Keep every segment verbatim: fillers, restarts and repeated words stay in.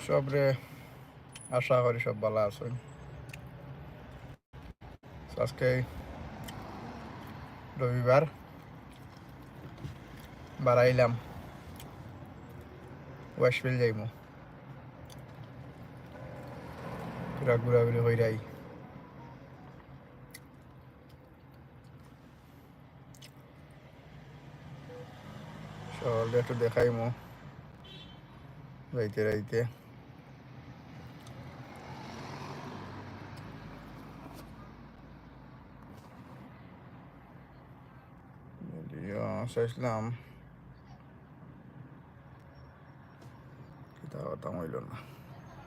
সবরে, আশা করি সব ভালা আছইন। তো আজকে রবিবার, বারাইলাম, ওয়াশফিল যাইমু, পুরা ঘুরাঘুরি কইরাই। শহরটা একটু দেখাইমু যাইতে যাইতে। ভিডিও চাইছিলাম, কিতা করতাম অইল না।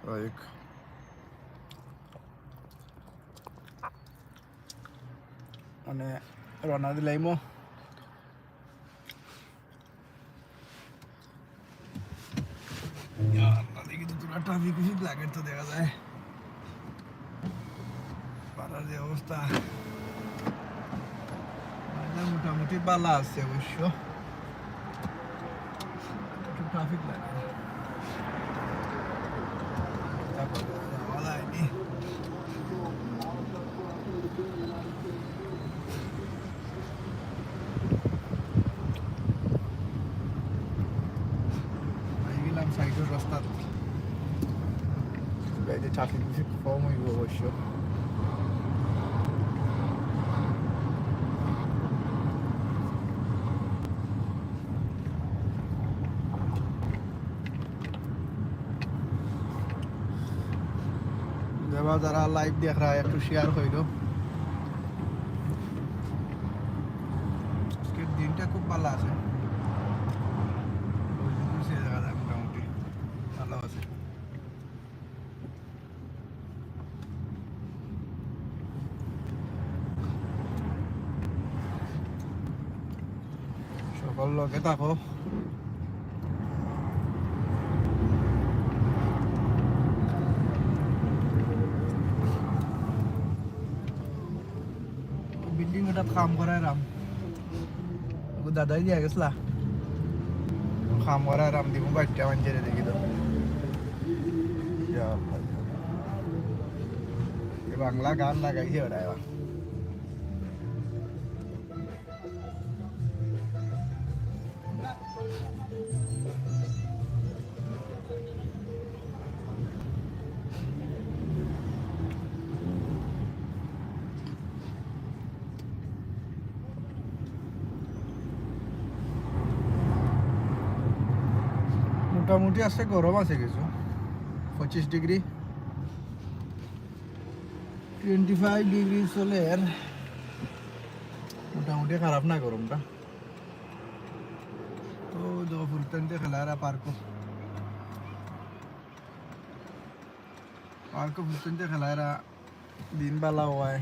লাইক, মানে, রওনা দিলাইমু। ইয়া আল্লাহ, দেখি তো তোরা ট্রাফিক উফিক লাগে তো দেখা যায়। পাড়ার যে অবস্থা, বাজার মোটামুটি ভালা আছে অবশ্য, একটু ট্রাফিক লাগে। তারপর যাওয়া যায়নি। আই গেলাম সাইডর রাস্তাত। এই যে ট্রাফিক বেশি কম অইব অবশ্য। যারা যারা লাইভ দেখরা একটু শেয়ার কইরো। আজকের দিনটা খুব ভালা আছে, রোদ উঠছে দেখা যায় মোটামুটি ভালা আছে। সকল লগে থাকো। বিল্ডিং এটাত কাম করাইরাম। ও দাদাই দিয়া গেছলা। কাম করাইরাম, দিমু বাইরটা মানষরে দেখি তো। ইয়া আল্লাহ। এ বাংলা গান লাগাইছে ওরা এবার। মোটামুটি আছে, গরম আছে কিছু, পঁচিশ ডিগ্রি, টোয়েন্টি ফাইভ ডিগ্রি চলের, মোটামুটি খারাপ না গরমটা। তো দেখো ফুলতানতে খেলারা পার্কও, পার্কও ফুলতানতে খেলারা দিন বালা অয়।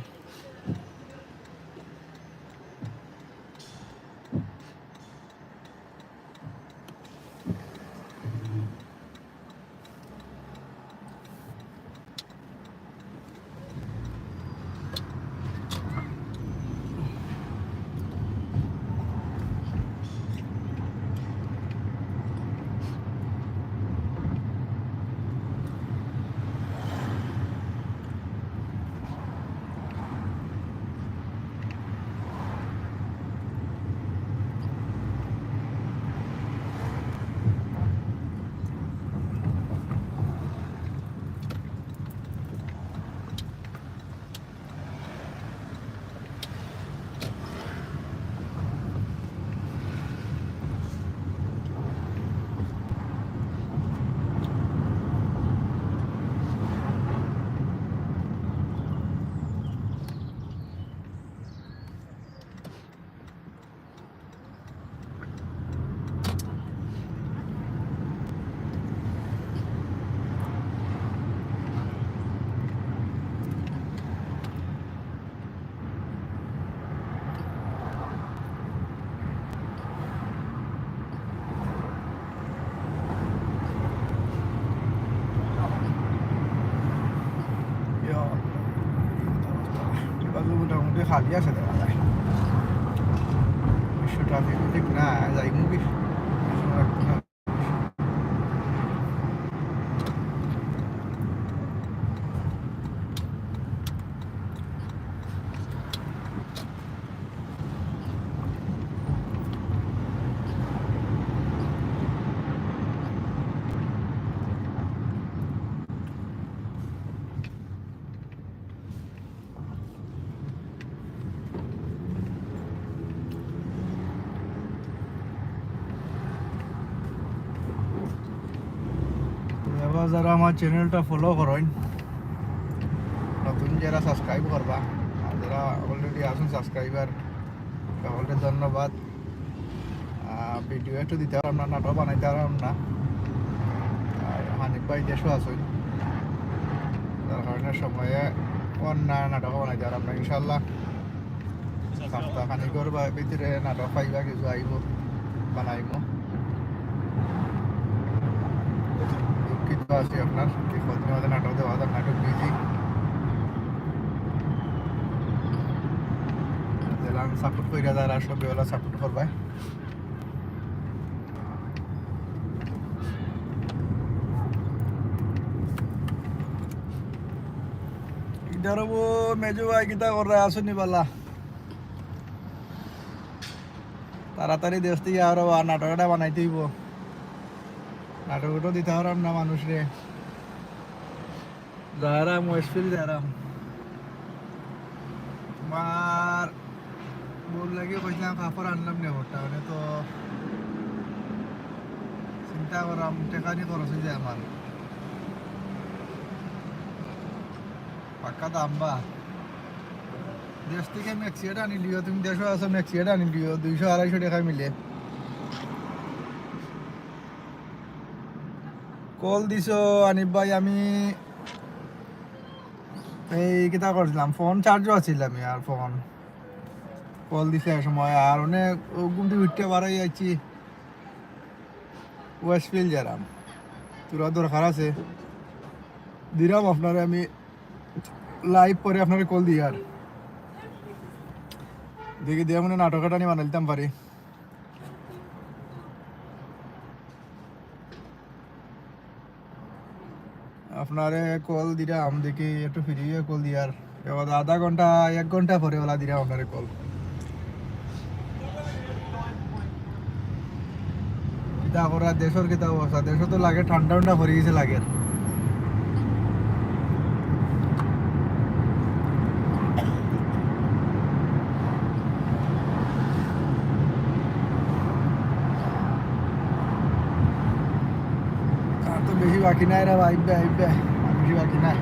মোটামুটি খালি আছে দেখা যায়। অবশ্য ট্রাফিক ঠিক না, যাইমু কি? যারা আমার চ্যানেলটা ফলো করইন, নতুন যারা সাবস্ক্রাইব করবা, আর যারা অলরেডি আছেন সাবস্ক্রাইবার, সকলকে ধন্যবাদ। আহ, ভিডিও একটু দিতে পারলাম না, নাটক বানাইতে পারলাম না। আর হানিফ ভাই দেশও আছেন, যার কারণে সময়ে অন্য নাটক বানাইতে পারলাম না। ইনশাল্লাহ সপ্তাহ খানিকর বা-, ভিতরে নাটক পাইবা, কিছু আইব, বানাইব। দুঃখিত আছি আপনার, এই কদিন আমাদের নাটক দেওয়া, নাটক বিজি। যেলান সাপোর্ট কইরা যারা সবে ওলা সাপোর্ট করবা। ইদার ও মেজু ভাই কিতা কররা, আছনি বালা? তাড়াতাড়ি দেশ থাকি আরো আর নাটক এটা বানাইতে হইব। নাটক উটো দিতে পারলাম না মানুষরে। যারাম, ওয়েস্টফিল্ড যারাম। তোমার বউর লাগি কইছিলাম কাপড় আনলাম নে, ওটা মানে তো চিন্তা করাম, টেকানি খরচ হয়ে যায় আমার। পাক্কা দাম বা। দেশ থাকি ম্যাক্সি এটা আনি লিও, তুমি দেশও আছো, ম্যাক্সি এটা আনি লিও, দুইশো আড়াইশো টেকা মিলে। কল দিছো আনিফ ভাই, আমি এই কিতা করছিলাম, ফোন চার্জও আছিল আমি, আর ফোন কল দিছে এক সময়, আর অনেক ঘুম থাকি উঠতে বারোই যাচ্ছি, ওয়েস্টফিল্ড যারাম, তোরা দরকার আছে, দিলাম আপনারে আমি। লাইভ পরে আপনারে কল দিয়ার। দেখি দিয়া মনে নাটক এটা নিয়ে বানাইতাম পারি। আপনারে কল দিলাম, দেখি একটু ফিরিয়ে কল দিয়ার। এবার আধা ঘন্টা, এক ঘন্টা পরে ওলা দিলাম আপনারে কল। কিতা করা, দেশর কিতা অবস্থা? দেশো তো লাগে ঠান্ডা ঠান্ডা পড়ি গেছে লাগে। আর তো বেশি বাকি নাই রে ভাই, আইবে, আইবে, বেশি বাকি নাই।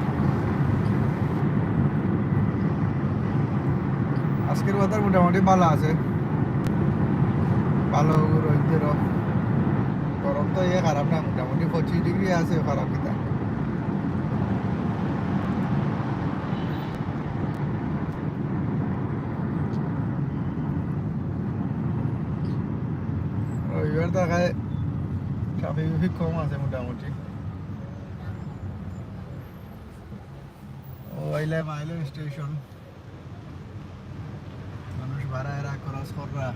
আজকের ওয়েদার মোটামুটি ভালো আছে, ভালো রইদের। গরম তো ইয়ে খারাপ না, মোটামুটি পঁচিশ ডিগ্রি আছে, খারাপ কিতা। রবিবার দেখায় ট্রাফিক উফিক কম আছে মোটামুটি। ও আইলে মাইলের স্টেশন, মানুষ বাড়ায় রাখ খরচ কররা।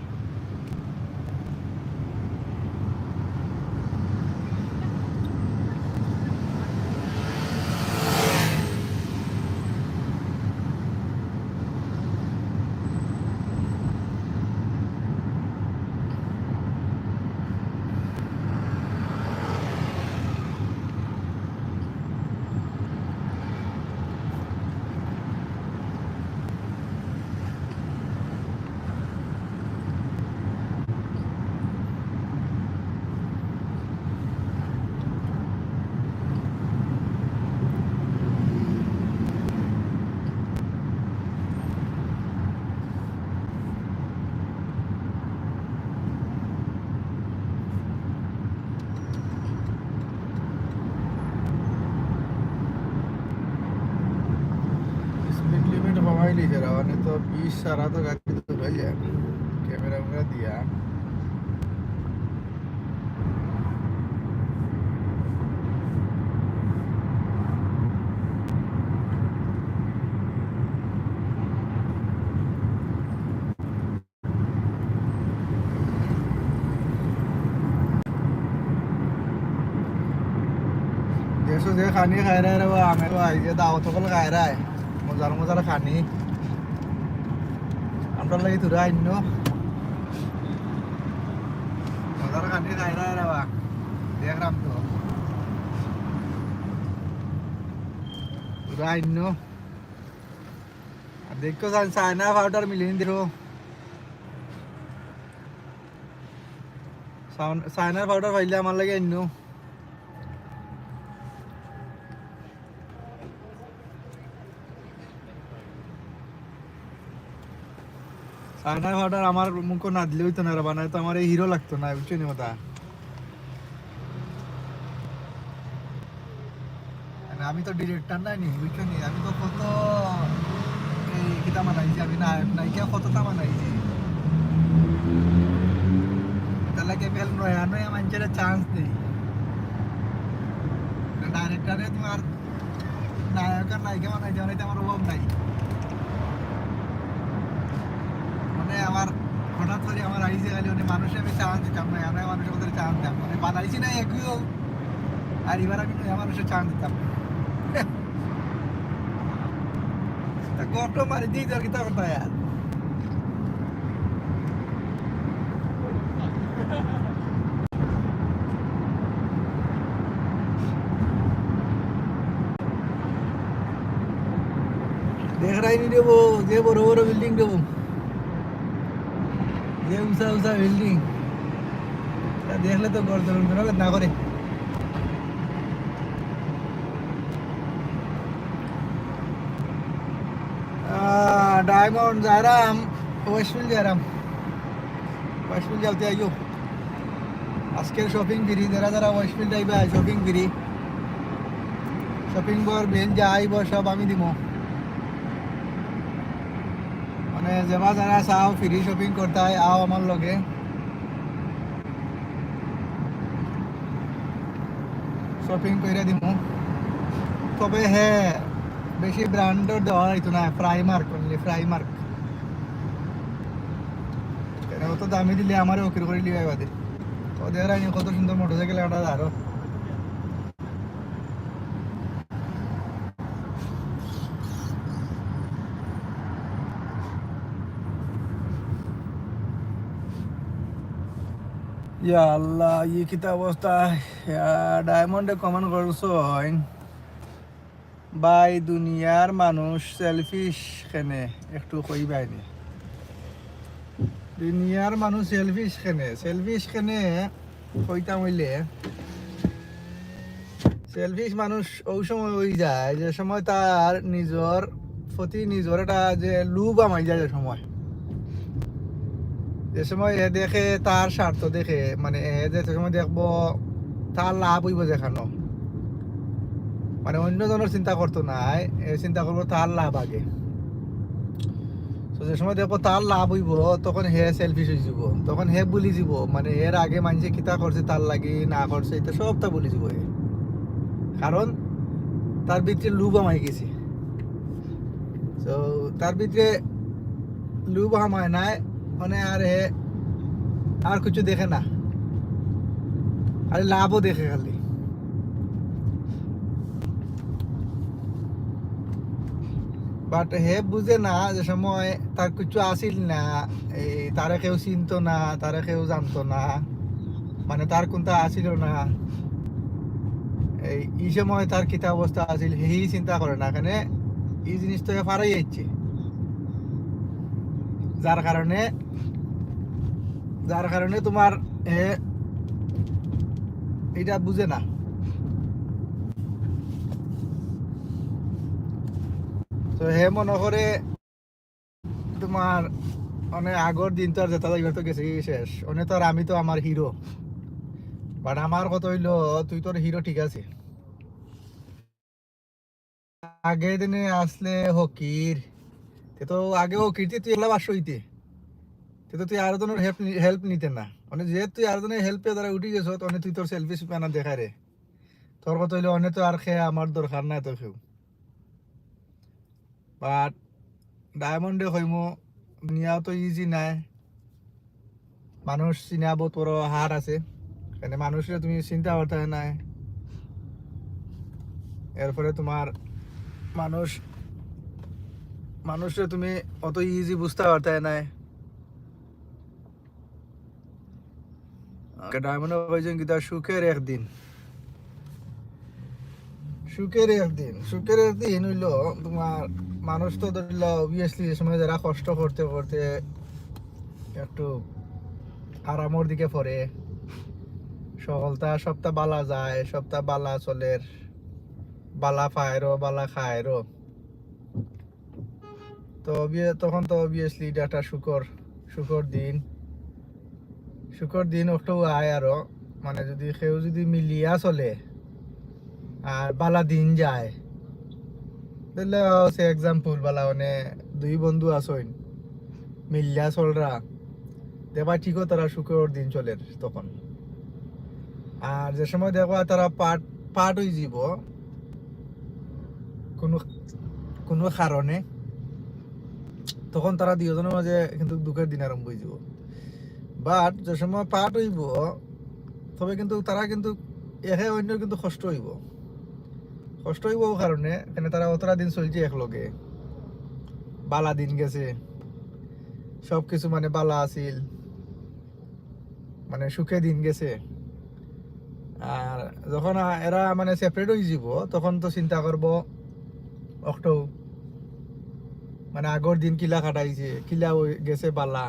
স্পিড লিমিট কমাই লিছে, মানে তো বিশ ছাড়া তো গাড়ি তো হয়ে যায়। ক্যামেরা উমেরা দিয়া। দেশো যে খানি খাইরায় রে বা, আমি বা এই যে দাওয়াত হকল খাইরায়, মজার মজার খানি। আমরার লাগি থুড়া আইন্নো। মজার খানি খাইরায় রে বা, দেখরাম তো। থুড়া আইন্নো। আর দেখো, চা-, চায়না পাউডার মিলিনি দেখো। চাউন-, চায়নার পাউডার পাইলে আমার লাগি আইন্নো। টানা ফাটার আমার মুখো না দিলে অইতো না রে বা, নায় তো আমার এই হিরো লাগতো না, বুঝছো নি কথা? মানে আমি তো ডিরেক্টর নায় নি, বুঝছো নি? আমি তো কত এই কিতা বানাইছি, আমি নায়ক নায়িকা কততা বানাইছি। তার লাগি আমি খালি নয়া নয়া মানষরে চান্স দেই। ডাইরেক্টরে তোমার নায়ক আর নায়িকা বানাইতে বানাইতে আমার অভাব নাই। মানে আমার হঠাৎ করি আমার আইছে খালি মানে মানুষরে আমি চান্স দিতাম না, আমরা মানুষর মধ্যে চান্স দিতাম, মানে বানাইছি না এগুলো। আর এবার আমি নয়া মানুষরে চান্স দিতাম। তা গপ্প মারি দিই তোর কিতা কথা আর। দেখরায়নি দেবো, যে বড় বড় বিল্ডিং দেবো, যে উঁচা উঁচা বিল্ডিং, তা দেখলে তো গর্দন গর্দন না করে। আহ, ডায়মন্ড যাইরাম, ওয়েস্টফিল্ড যাইরাম, ওয়েস্টফিল্ড যাওতে আইও। আজকের শপিং ফ্রি, যারা যারা ওয়েস্টফিল্ড আইবা শপিং ফ্রি, শপিং বর বেন যা আইব সব আমি দিব। মানে যেবা যারা চাও ফ্রি শপিং করতে হয়, আও আমার লগে, শপিং কইরা দিমু। তবে হ্যাঁ, বেশি ব্র্যান্ডের দেওয়া হইতো না, প্রাইমার্ক, অনলি প্রাইমার্ক। এরা অত দামি দিলে আমারে উকিল করে লিবাই বাদে। তো দেখরায়নি কত সুন্দর মোটরসাইকেল একটা আরো। ইয়া আল্লাহ, ই কিতা অবস্থা? ইয়া, ডায়মন্ডে কমেন্ট করছইন, "ভাই, দুনিয়ার মানুষ সেলফিশ কেনে, একটু কইবায়নি।" দুনিয়ার মানুষ সেলফিশ কেনে, সেলফিশ কেনে কইতাম অইলে, সেলফিশ মানুষ ওই সময় অই যায় যে সময় তার নিজর প্রতি নিজর একটা যে লোভ হামাই যায়, যে সময়, যে সময় এ দেখে তার স্বার্থ দেখে, মানে এ যে সময় দেখবো তার লাভ অইবো যেখানো, মানে অন্য জনর চিন্তা করতো নায়, এ চিন্তা করবো তার লাভ আগে। তো যে সময় দেখবো তার লাভ অইবো, তখন হে সেলফিশ অই যিবো, তখন হে ভুলি যিবো, মানে এর আগে মানষে কিতা করছে তার লাগি, না করছে, ইতা সবতা ভুলি যিবো হে। কারণ তার ভিতরে লোভ হামাই গেছে। তো তার ভিতরে লোভ হামায় নায়, মানে আর হে আর কিছু দেখে না, আর লাভও দেখে খালি। বাট হে বুঝে না যে সময় তার কিছু আসিল না, এই তারে কেউ চিনতো না, তারে কেউ জানতো না, মানে তার কুনতা আসিল না, এই, ই সময় তার কিতা অবস্থা আসিল, হেই চিন্তা করে না। কেনে ই জিনিস তো হে ফারাই আইছে, যার কারণে, যার কারণে তোমার হে ইটা বুঝে না। তো হে মনে করে তোমার মানে আগর দিন তো আর যেতা যাইবার তো গেছে গি শেষ। অনে তো আর আমি তো আমার হিরো, বাট আমার কথা অইলো তুই তোর হিরো ঠিক আছে, আগে দিনে আসলে হকির, তে তো আগে হকির তে তুই একলা পাঁচশো অইতে, তে তো তুই আরো জনর হেল্প, হেল্প নিতে না। মানে যে তুই আরো জনর হেল্পে দ্বারা উঠি গেছ, অনে তুই তোর সেলফিশ পানা দেখারে। তোর কথা অইলো অনে তো আর খে আমার দরকার নাই তো কেউ। বাট ডায়মন্ডে কইমু, দুনিয়া তো ইজি নায়। মানুষ চিনা বহুত বড় হার আছে। কেনে মানুষরে তুমি চিনতা পারতায় নায়। এরপরে তোমার মানুষ, মানুষরে তুমি অত ইজি বুঝতা পারতায় নায়। ডায়মন্ডে কইছইন কিতা সুখের একদিন। সুখের একদিন, সুখের একদিন অইলো তোমার মানুষ তো ধরিলা obviously যে সময় যারা কষ্ট করতে করতে একটু আরামর দিকে পড়ে, সফলতা সবতা বালা যায়, সবতা বালা চলের, বালা পায়রো, বালা খায়রো। তো obvi-, তখন তো obviously ইটা একটা সুখর সুখর দিন, সুখর দিন অকটাউ আয় আরো, মানে, যদি কেউ যদি মিলিয়া চলে আর বালা দিন যায়, তাইলে সে example বালা, মানে, দুই বন্ধু আছইন, মিলিয়া চলরা, দেখবা ঠিকও তারা সুখর দিন চলের তখন। আর যে সময় দেখবা তারা পার্ট পার্ট অইযিবো কোনো কোনো কারণে, তখন তারা দুইজনর মাঝে কিন্তু দুঃখর দিন আরম্ভ অইযিবো। বাট যে সময় পার্ট অইবো, তবে কিন্তু তারা কিন্তু একে অইন্যর কিন্তু কষ্ট অইবো। কষ্ট অইবো অউ কারণে, কেনে তারা অতরা দিন চলছে একলগে, বালা দিন গেছে, সব কিছু, মানে, বালা আছিল, মানে, সুখে দিন গেছে। আর যখন আ-, এরা, মানে, সেপারেট অইযিবো, তখন তো চিন্তা করবো অকটাউ, মানে, আগর দিন কিলা কাটাইছে, কিলা অই-, গেছে বালা,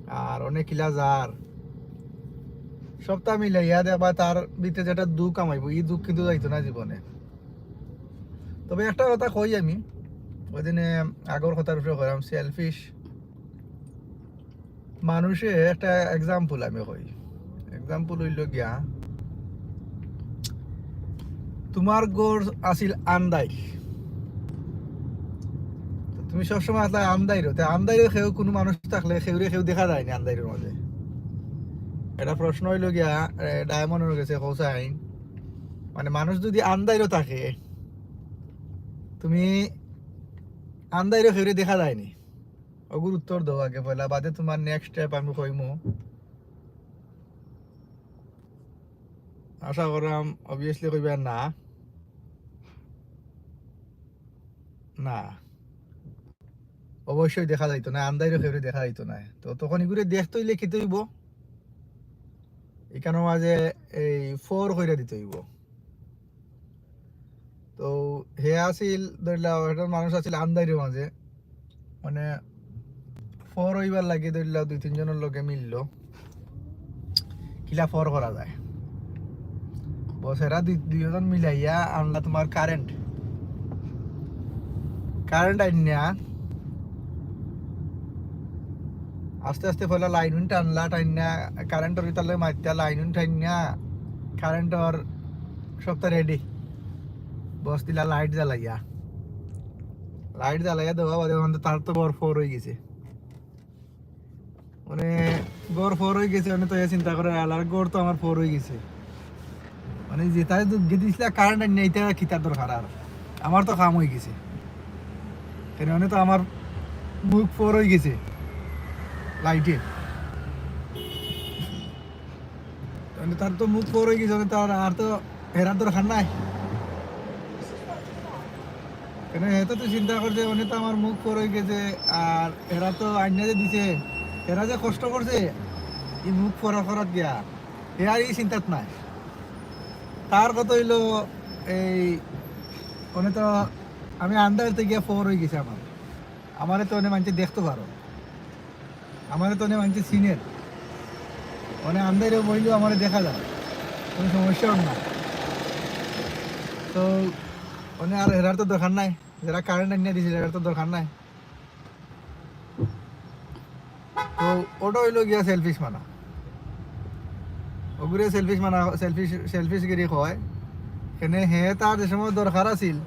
আর অনে কিলা যার, সবটা মিলাইয়া দেখবা তার ভিতরে যেটা দুঃখ কামাইবো, ই দুঃখ কিন্তু যাইতো না জীবনে। তবে একটা কথা কই আমি, ওই দিনে আগর কথার উপরে কইরাম, সেলফিশ মানুষে একটা এক্সাম্পল আমি কই। এক্সাম্পল অইলো গিয়া, তুমার ঘর আছিল আন্দাইর, তো তুমি সবসময় আছলা আন্দাইরো, তে আন্দাইরো কেউ কোনো মানুষ থাকলে কেউরে কেউ দেখা যায়নি আন্দাইরর মাঝে। এটা প্রশ্ন অইলো গিয়া, এ, ডায়মন্ডর গেছে হোসাইন, মানে, মানুষ যদি আন্দাইরো থাকে, তুমি আন্দাইরো কেউরে দেখা যায়নি, অগুর উত্তর দেও আগে পয়লা, বাদে তুমার নেক্সট স্টেপ আমি কইমু। আশা করাম অবভিয়াসলি কইবা না, না, অবশ্যই দেখা যাইতো না, আন্দাইরো কেউরে দেখা যাইতো না। তো তখন ইগুরে দেখতে অইলে কিতা অইবো? ইখানর মাঝে এই ফোর কইরা দিতে অইবো। তো হে আছিল, ধরিলাও, একটা মানুষ আছিল আন্দাইরর মাঝে, মানে, ফোর অইবার লাগি, ধরিলাও, দুই তিনজনর লগে মিললো, কিলা ফোর করা যায়। বস, এরা দুই, দুইজন মিলাইয়া আনলা তুমার কারেন্ট, কারেন্ট আইন্যা আস্তে আস্তে পয়লা লাইন উইন টানলা, টাইন্যা কারেন্টর ইতালে মাতিয়া লাইন উইন টাইন্যা কারেন্টর সবটা রেডি। বস দিলা লাইট জ্বালাইয়া, লাইট জ্বালাইয়া দেওয়া বাদে অখন তো তার তো ঘর ফোর অইগেছে। মানে, ঘর ফোর অইগেছে, মানে, তো এ চিন্তা করে, "আলার ঘর তো আমার ফোর অইগেছে।" মানে, যেটায় তো গেদিছিলা কারেন্ট আইন্যা, ইটা কিতার দরকার আর? আমার তো কাম অইগেছে। কেনে, মানে তো আমার মুখ ফোর অইগেছে লাইটে। মানে, তার তো মুখ ফোর অইগেছে, মানে, তার আর তো হেরার দরকার নাই। কেনে, হে তো তুই চিন্তা করছে, মানে, তো আমার মুখ ফোর অইগেছে, আর এরা তো আইন্যা যে দিছে, এরা যে কষ্ট করছে, ই মুখ ফোরা করাত গিয়া, হে আর ই চিন্তাত নাই। তার কথা অইলো, এই, মানে, তো আমি আন্দাইরতে গিয়া ফোর অইগেছে আমার, আমারে তো অনে মানষে দেখতো পারো, আমারে তো অনে মানষে চিনের, মানে, আন্দাইরো বইলেও আমারে দেখা যায়, কোনো সমস্যা অর না। তো, মানে, আর হেরার তো দরকার নাই, যেরা কারেন্ট আইন্যা দিছে, হেরার তো দরকার নাই। তো, ওটা অইলো গিয়া সেলফিশ মানা, ওগুরে সেলফিশ মানা, সেলফিশ, সেলফিশগিরি কয়। কেনে, হে তার যে সময় দরকার আছিল,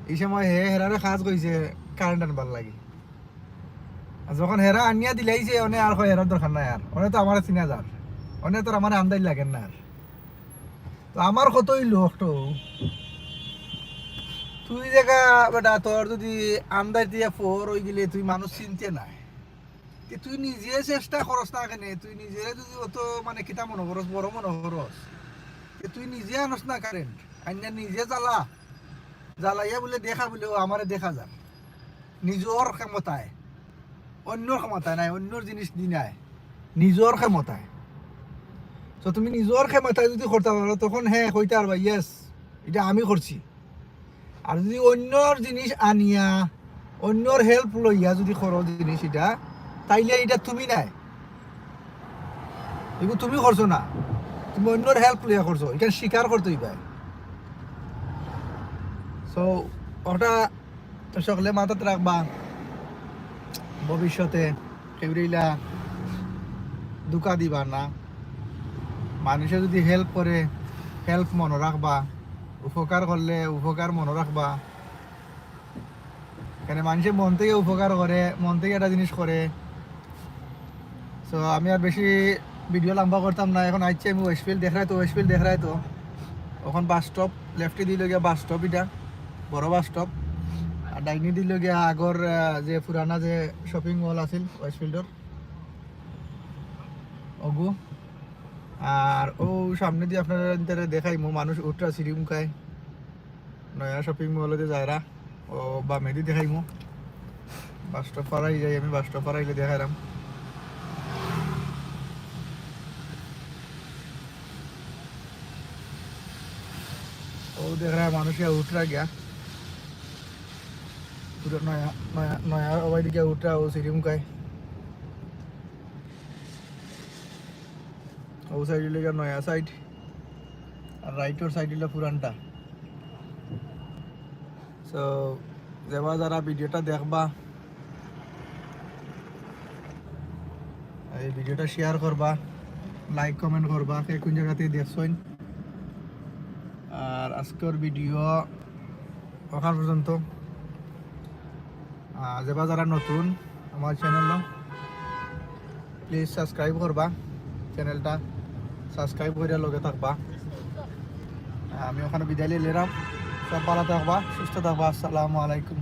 ই সময় হে হেরারে কাজ কইছে কারেন্ট আনবার লাগি। আর যখন হেরা আনিয়া দিলাইছে, অনে আর কয় হেরার দরকার নাই আর। অনে তো আমারে চিনা যার। অনে তো আমারে আন্দাইর লাগের না আর। তো আমার কথা অইলো অকটাউ, তুই যেগা বেটা, তোর যদি আন্দাইর দিয়া ফোর অইগেলে তুই মানুষ চিনতে নায়। তে তুই নিজে চেষ্টা করস না কেনে? তুই নিজেরে যদি অত, মানে, কিতা মনো করস, বড় মনো করস, তে তুই নিজে আনস না কারেন্ট, আইন্যা নিজে জ্বালা, জ্বালাইয়া বুলে দেখা বুলে, "ও আমারে দেখা যার।" নিজর ক্ষমতায়, অইন্যর ক্ষমতায় নায়, অইন্যর জিনিস দি নায়, নিজর ক্ষমতায়। তো তুমি নিজর ক্ষমতায় যদি করতা পারো, তখন হে কইতা পারবা, "Yes, ইটা আমি করছি।" আর যদি অইন্যর জিনিস আনিয়া, অইন্যর হেল্প লইয়া যদি করো জিনিস ইটা, তাইলে ইটা তুমি নায়, ইগু তুমি করছো না, তুমি অইন্যর হেল্প লইয়া করছো, ইখান স্বীকার করতে অইবায়। So, ওটা সকলে মাথাত রাখবা, ভবিষ্যতে কেউরে ইলা ধোকা দিবা না। মানুষে যদি হেল্প করে, হেল্প মনো রাখবা। উপকার করলে উপকার মনো রাখবা। কেনে মানুষে মন থাকি উপকার করে, মন থাকি একটা জিনিস করে। তো আমি আর বেশি ভিডিও লম্বা করতাম না। এখন আইছি আমি ওয়েস্টফিল্ড, দেখরায় তো, ওয়েস্টফিল্ড দেখরায় তো। অখন বাস স্টপ, লেফটে দিল গিয়া বাস স্টপ, ইটা বড় বাস স্টপ। আর ডাইনে দিল গিয়া আগর, আহ, যে পুরানা যে শপিং মল আছিল ওয়েস্টফিল্ডর, অগু। আর অউ সামনেদি আপনারারে দেখাইমু, মানুষ উঠরা সিঁড়ি উকায়। নয়া শপিং মল অইতে যাইরা, অউ বামেদি দেখাইমু। বাস স্টপ পার অই যাই আমি, বাস স্টপ পার অইলে দেখাইরাম। অউ দেখরায় মানুষ ইয়া উঠরা গিয়া। পুরা নয়া, নয়া, নয়া অবায়দি গিয়া উঠরা অউ সিঁড়ি উকায়। অউ সাইড অইলো গিয়া নয়া সাইড, আর রাইটর সাইড অইলো পুরানটা। তো যেবা যারা ভিডিওটা দেখবা, এই ভিডিওটা শেয়ার করবা, লাইক কমেন্ট করবা, কে কোন জাগাত থাকি দেখছইন। আর আজকের ভিডিও অখান পর্যন্ত। আহ, যেবা যারা নতুন আমার চ্যানেল, প্লিজ সাবস্ক্রাইব করবা, চ্যানেলটা সাবস্ক্রাইব করিয়া লগে থাকবা। আমি অখানো বিদায় লইলাম। সব ভালা থাকবা, সুস্থ থাকবা। আসসালামু আলাইকুম।